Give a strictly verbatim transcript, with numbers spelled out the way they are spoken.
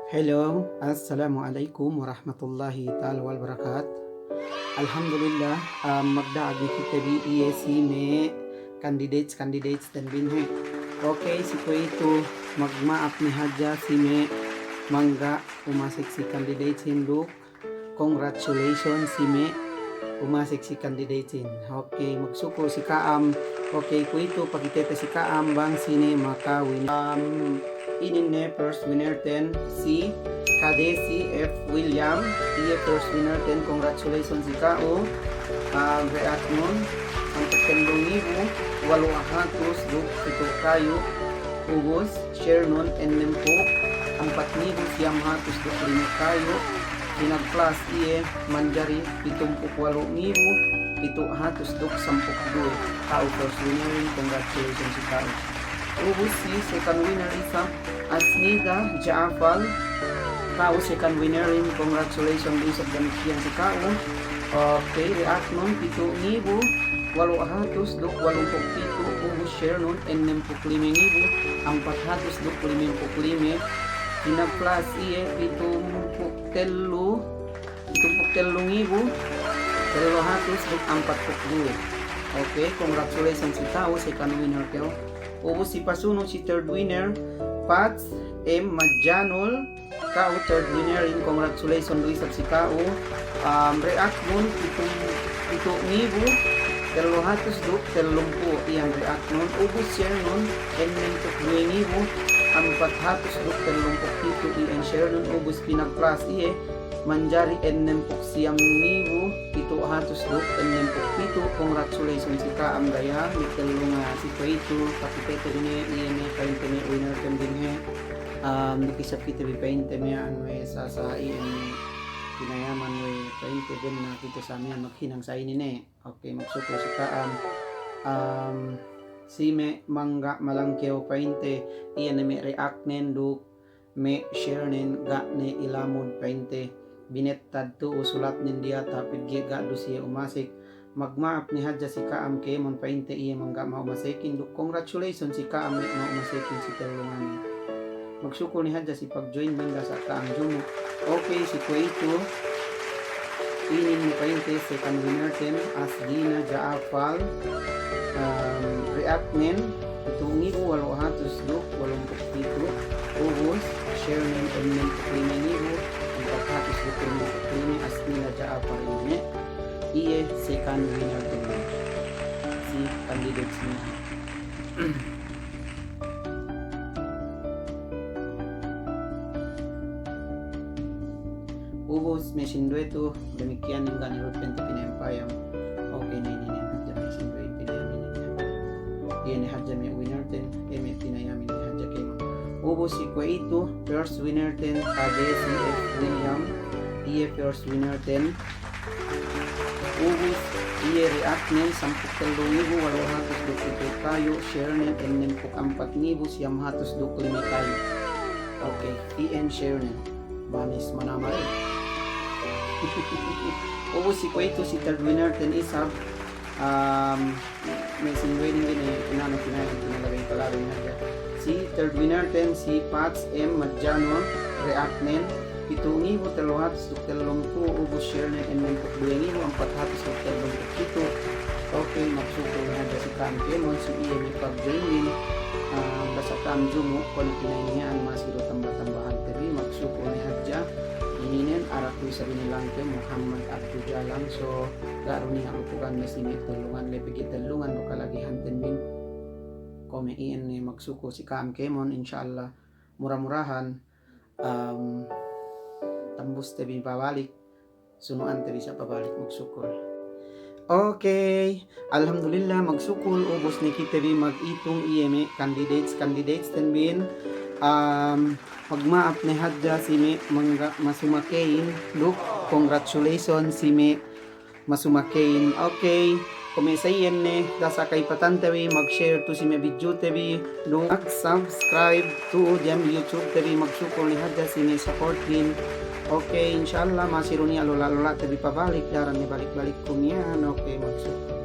Hello, assalamu alaikum warahmatullahi ta'ala wabarakatuh. Alhamdulillah, ah, magda'ag ne kite bi iye si me' candidates, candidates ten bin he. Okay, si kuwe'itu magma'ap ne hadja si me' mangga' umasek si candidates hinduk. Congratulations si me' umasek si candidates in. Okay, magsukul si ka'am. Okay, kuwe'itu pakitete si ka'am bang sine maka winner. Um, inin ne first winner ten si Kadesi F William. Iye first winner ten, congratulations si ka'u. Um, react nun, sampū' tellu ngibu walu' hatus duk pitu' kayu'. Ubus, share nun ennempū' ampat ngibu siyam hatus duk lime kayu', pinag-plus iye manjari pitumpū' walu' ngibu pitu' hatus duk sampū' duwe. Ka'u first winner in, congratulations si ka'u. Ubus si second winner isab Asnida Ja'far. Ka'u second winner in, congratulations du isab damikkiyan si ka'u. Okay, react nun pitu' ngibu walu' hatus duk walumpū' pitu', ubus share nun ennempū' lime ngibu ampat hatus duk limempū' lime, pinag-plus iye pitumpū' tellu, pitumpū' tellu ngibu tellu hatus duk ampatpū' duwe. Okay, congratulations si ka'u, second winner kew. Ubus si pasunu' si third winner, Pats M Majanul. Ka'u third winner in, congratulations du isab si ka'u. Um, react nun pitu', pitu' ngibu tellu hatus duk tellumpū' iyan react nun, ubus share nun ennempū' duwe ngibu ampat hatus duk tellumpū' pitu' iyan share nun, ubus pinag-plus iye manjari ennempū' siyam ngibu pitu' hatus duk ennempū' pitu'. Congratulations si ka'am daya, me' tellu nga si kuwe'itu, pakitete bi ne iye ne pa'inte me' winner ten bin he. Um, duk isab kite bi pa'inte miya'an we' sasa iye ne pinayaman we' pa'inte ben na kite sa miya'an maghinang sa inin ne. Okay, magsukul si ka'am. Um, si me' mangga' malangkew pa'inte, iye ne me' react nen duk me' share nen ga' ne ilamud pa'inte. Binettad tu'u sulatnen diyata' pegge' ga' du siye umasek. Magma'ap ne hadja si ka'am kēmon pa'inte iye mangga' ma'umasekin duk congratulations si ka'am me' ma'umasekin si tellunganin. Magsukul ne hadja si pagjoin ben dasa' ka'am jumu'. Okay, si kuwe'itu inin ne pa'inte second winner ten, Asdina Ja'afal, um, react nen pitu' ngibu walu' hatus duk walumpū' pitu', ubus share nen ennempū' lime ngibu ampat hatus duk limempū' lime, Asdina Ja'afal inin ne. Iye second winner ten si candidates niya'. Ubus me' sinduwe tu damikkiyan, inin ga' ne du pa'inte pinayam-payam. Okay, ne, ne, ne hadja me' sinduwe pinayam inin ne. Iye ne hadja me' winner ten, eh, me' pinayam inin hadja kēmon. Ubus si kuwe'itu first winner ten, K D C F William. Iye first winner ten. Ubus iye react nen sampū' tellu ngibu walu' hatus duk pitu' kayu', share nen ennempū' ampat ngibu siyam hatus duk lime kayu'. Okay, iyan share nen. Manis manamal. Ubus si kuwe'itu si third winner ten isab, um, me' sinduwe inin ne, inanu, pinayam, pinalabey-palabey hadja. Si third winner ten si Pats M Majanul, react nen pitu' ngibu tellu hatus duk tellumpū', ubus share nen ennempū' duwe ngibu ampat hatus duk tellumpū' pitu'. Okay, magsukul ne hadja si ka'am kēmon si iye me' pagjoin nen. Ah, dasa' ka'am jumu', kuwe' ne pinayam miya'an masi du tamba-tambahante bi, magsukul ne hadja. Ininen arak ku isab inin langkew, Muhammad Abdu Jalang, so ga' du niya' lupugan masi me' tellungan, le pegge' tellungan du kalagihanten bin. Kuwe' me' iyan ne, magsukul si ka'am kēmon, insya Allah. Mura-murahan, um, tambuste bi pabalik, sunu'ante bi sa' pabalik, magsukul. Okay, alhamdulillah, magsukul, ubus ne kite bi magitung iye me' candidates, candidates ten bin. Um, magma'ap ne hadja si me' mangga' masumakehin, duk congratulations si me' masumakehin. Okay, kuwe' me' sa iyan ne, dasa' ka'ipatante bi, mag-share tu si me' video te bi, duk mag-subscribe tu diyalem YouTube te bi, magsukul ne hadja si me' support bin. Okay, insya Allah, masi du niya' lola'-lola'te bi pabalik, daran ne balik-balik ku miya'an. Okay, magsukul.